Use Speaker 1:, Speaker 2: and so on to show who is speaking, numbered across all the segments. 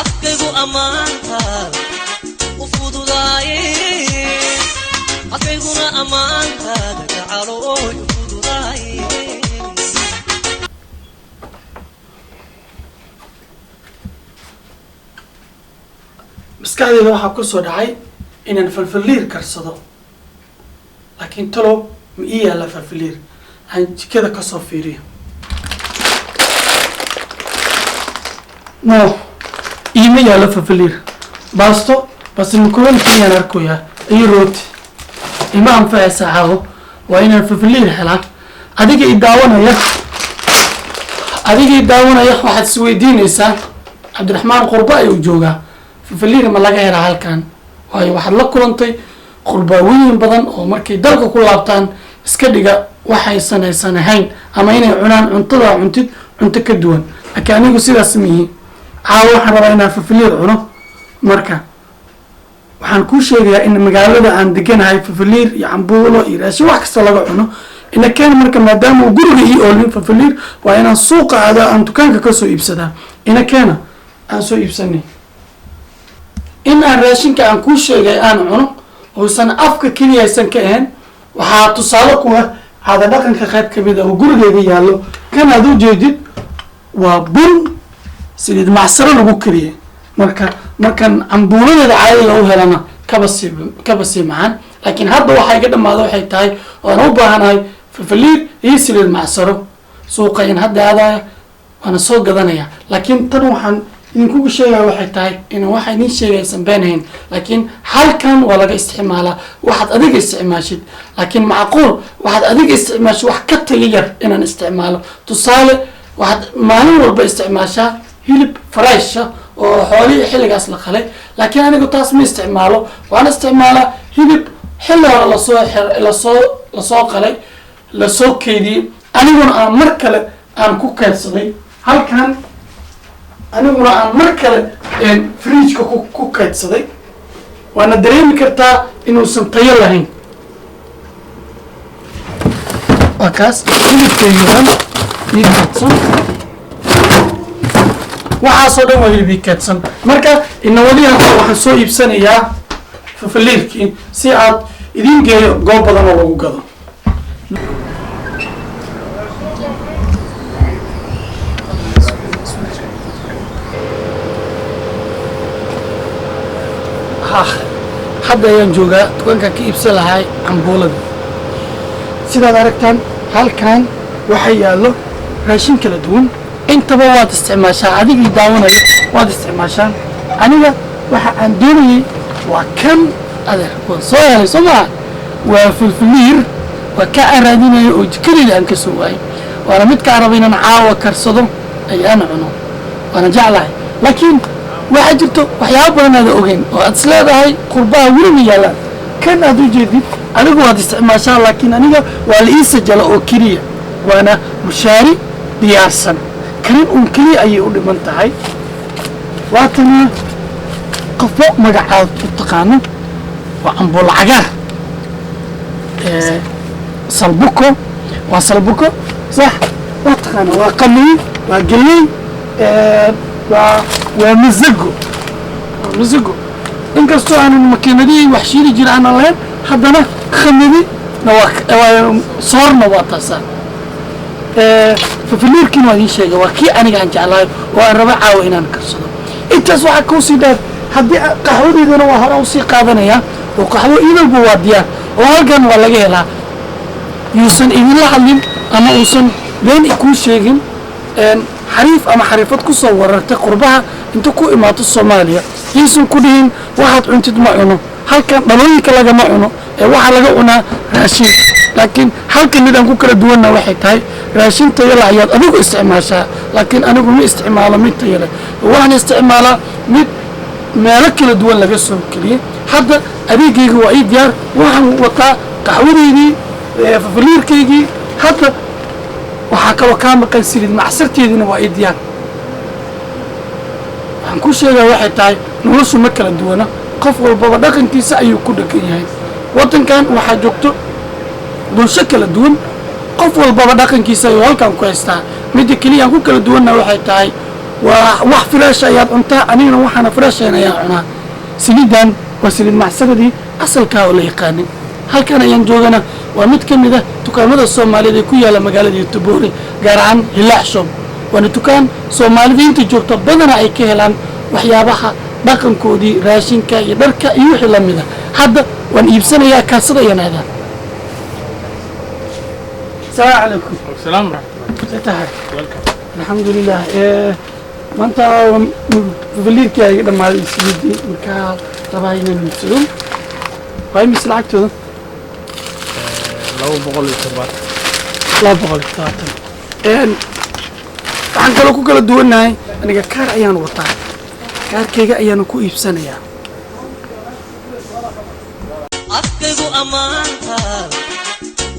Speaker 1: Afkaygu ammaantaada u fududaaye, afkayguna ammaantaada gacalooy u fududaaye.
Speaker 2: Maskaxdeyda waxaa kusoo dhacay inaan falfaliir karsado, laakiin talow ma ii yaalla falfaliir? Aan jikada kasoo fiiriyo. No, iima yaallo falfaliir. Baasto base makaroni keliyaan arkoyaa iyo rooti. Ima anfacaysa caawo, waa inaan falfaliir helaa. Adiga i daawanaya, adiga i daawanaya, waxaad isweydiinaysaa, Cabdiraxmaan qurba ayuu joogaa, falfaliir ma laga helaa halkan? Waayo, waxaad la kulantay qurbaawiyin badan oo markay dalka ku laabtaan iska dhiga waxaysan aysan ahayn, ama inay cunaan cuntada cuntid cunto ka duwan. Laakiin anigu sidaas mihi. Caawo waxaan rabaa inaan falfaliir cuno. Marka waxaan kuu sheegayaa in magaalada aan deganahay falfaliir iyo cambuulo iyo raashin wax kasta laga cuno. Ina keen. Marka maadaama uu guriga ii oolin falfaliir, waa inaan suuqa aado, aan dukaanka kasoo iibsadaa. Ina keena, aan soo iibsanay. In aan raashinka aan kuu sheegay aan cuno uusan afka keliya aysan ka ahayn, waxaa tusaale ku ah caada dhaqanka qayb kamid ah oo gurigeyga yaallo. Kan aad ujeedid waa bun saliid macsaro lagu kariyey. Marka markan cambuuladeeda caadiga u helana kaba sii macaan. Laakiin hadda waxaa iga dhamaada waxay tahay oo aan u baahanahay falfaliir iyo saliid macsaro. Suuqa in hadda aadaya, waana soo gadanaya. Laakiin tan waxaan idinkugu sheegaya waxay tahay inaan waxa idin sheegay aysan beenahayn. Laakiin halkan waa laga isticmaalaa waxaad adiga isticmaashid, laakiin macquul waxaad adiga isticmaashid wax ka taga yar inaan isticmaalo. Tusaale, waxaad maalin walba isticmaashaa hilib fresh ah oo xoolihii xilligaas la qalay, laakiin anigu taas ma isticmaalo. Waxaan isticmaalaa hilib xilli hore lasoo qalay, lasoo keydiyey, aniguna aan mar kale aan ku keydsaday halkan, aniguna aan mar kale fridge-ka ku keydsaday. Waana dareemi kartaa inuusan tayo lahayn. Waa kaas hilibkaygan ii keydsan. Waxaasoo dhan waa hilib ii keydsan. Marka inawadihan waxaan soo iibsanayaa fafaliirkii si aad idin geeyo goob badan oo lagu gado. Ha, hadda ayaan joogaa dukaankaan ka iibsan lahay cambuulada. Sidaad aragtaan, halkan waxaa yaallo raashin kala duwan. Intaba waad isticmaashaa, adigii daawanayo waad isticmaashaan. Aniga waxa aan doonayay waa kan. Adeer, waan soo helay, soo maa? Waa filfiliir, waa ka aan raadinayo oo jikadeyda aan ka soo waayay, waana midkaan raba inaan caawa karsado ayaan cuno, waana jeclahay. Laakiin waxaa jirto waxyaaba badan aada ogeyn oo aad is leedahay qurbaha weli ma yaalaan. Kan aad u jeedid adigu waad isticmaashaa, laakiin aniga waa la ii sajala oo keliya, waana mushaari diyaarsan, karin uun keliya ayay u dhiman tahay. Waatana qofba magacaad u taqaano, waa cambuulo cagaar, salbuko, waa salbuko, sax? Waa taqaana, waa qamii, waa geley, waa masago, waa masago. Inkastoo aanan makiinadihii wax shiili jira aanan lahayn, haddana khamidi na waa, soorna waa taasaa. Fafiliirkiina waa idiin sheegay, waa kii aniga aan jeclaayo oo aan rabo caawa inaan karsado. Intaas waxaa kuusii dheer, haddii qaxwadeydana waa hore usii qaadanaya oo qaxwo idalba waa diyaar oo halkan waa laga helaa. Yuusan idinla hadlin ama uusan been kuu sheegin xariif ama xariifad kusoo warartay qurbaha inta ku imaato Soomaaliya. Yaysan ku dhihin waxaad cuntid ma cuno. Halkan dhalooyinka lagama cuno ee waxaa laga cunaa raashin. Laakiin halkan mid aan ku kala duwanna waxay tahay, raashin tayo leh ayaad adigu isticmaashaa, laakiin anigu ma isticmaalo mid tayo leh. Waxaan isticmaalaa mid meelo kala duwan laga soo keliyey. Hadda adeegayga waa ii diyaar. Waxaan wataa qaxwadeydii, fafaliirkaygii. Hadda waxaa kaloo kaa maqan saliid macsarteediina waa ii diyaar. Waxaan ku sheegaya waxay tahay, noloshu ma kala duwana, qof walbaba dhaqankiisa ayuu ku dhegan yahay. Waddankan waxaa joogto bulsho kala duwan, qof walbaba dhaqankiisa ayuu halkan ku haystaa. Midda keliya aan ku kala duwanna waxay tahay Waa wax fresh ayaad cuntaa, anigana waxaana fresh-ayn ayaan cunaa. Saliidan waa saliid macsaradii asalkaa oo la yaqaanin. Halkan ayaan joogana waa mid ka mid ah dukaamada Soomaaliyeed ee ku yaala magaalada Göteborg, gaar ahaan Hilaac Shop. Waana dukaan Soomaalida inta joogto badana ay ka helaan waxyaabaha dhaqankoodii, raashinka iyo dharka iyo wixii la mid a. Hadda waan iibsanayaa, kaasada ayaan aadaa. Asalaamu calaykum.
Speaker 3: السلام ورحمة الله.
Speaker 2: See tahay?
Speaker 3: Welcome.
Speaker 2: Alxamdulilah. Maanta fafaliirkii iga dhammaaday saliidii, markaa rabaa inaan iibsado. Waa imise lacagtooda?
Speaker 3: 270.
Speaker 2: 270. Waxaan kaloo ku kala duwannahay, aniga kaar ayaan wataa, kaarkayga ayaana ku iibsanayaa.
Speaker 1: Afkaygu ammaantaada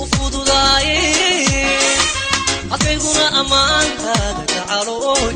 Speaker 1: u fududaaye, afkayguna ammaantaada gacalooy.